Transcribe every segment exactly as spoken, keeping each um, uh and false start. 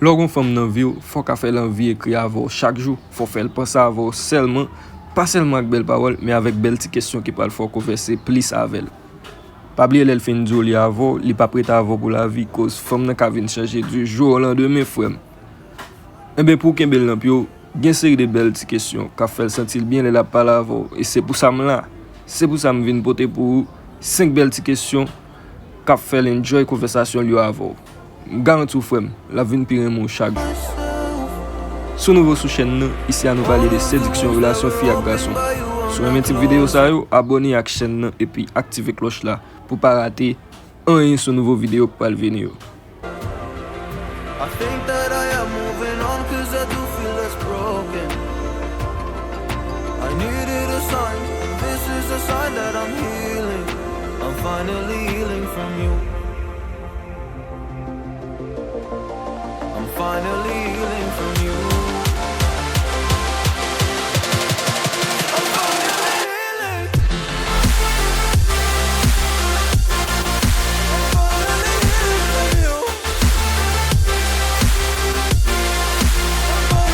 Lè w gon fanm nan vi w, fò w ka fè l anvi ekri avè w chak jou, fò w fè l panse avè w sèlman, pa sèlman ak bèl pawòl, men avèk bèl ti kesyon ki pral fè w konvèse plis avè l. Pa bliye lè l fin di w li avè w, li p ap ret avè w pou lavi, koz fanm nan ka vin chanje du jour au lendemain, frè m. Enben, pou w kenbe l nan pye w, gen seri de bèl ti kesyon k ap fè l santi l byen lè l ap pale avè w, e se pou sa m la. Se pou sa m vin pote pou ou senk bèl ti kesyon k ap fè l enjoy konvèsasyon l yo avè w. M garanti w, frè m, l ap vin pi renmen w chak jou. Si w nouvo sou chèn nan, isi a nou pale de sediksyon relasyon fi ak gason. Si w renmen tip videyo sa yo, abòne ak chèn nan epi aktive klòch la pou w pa rate anyen sou nouvo videyo k pral vini yo. I think that I am moving on 'cause I do feel less broken. I needed a sign. This is a sign that I'm healing. I'm finally healing from you. I'm finally healing from you. I'm finally healing. I'm finally healing from you. I'm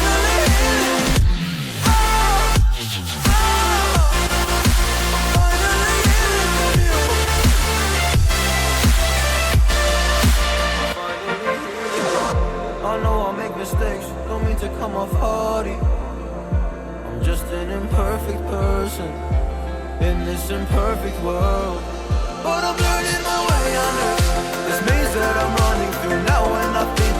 finally healing. I know I make mistakes, don't mean to come off haughty. I'm just an imperfect person in this imperfect world. But I'm learning my way under. This maze that I'm running through now, and I think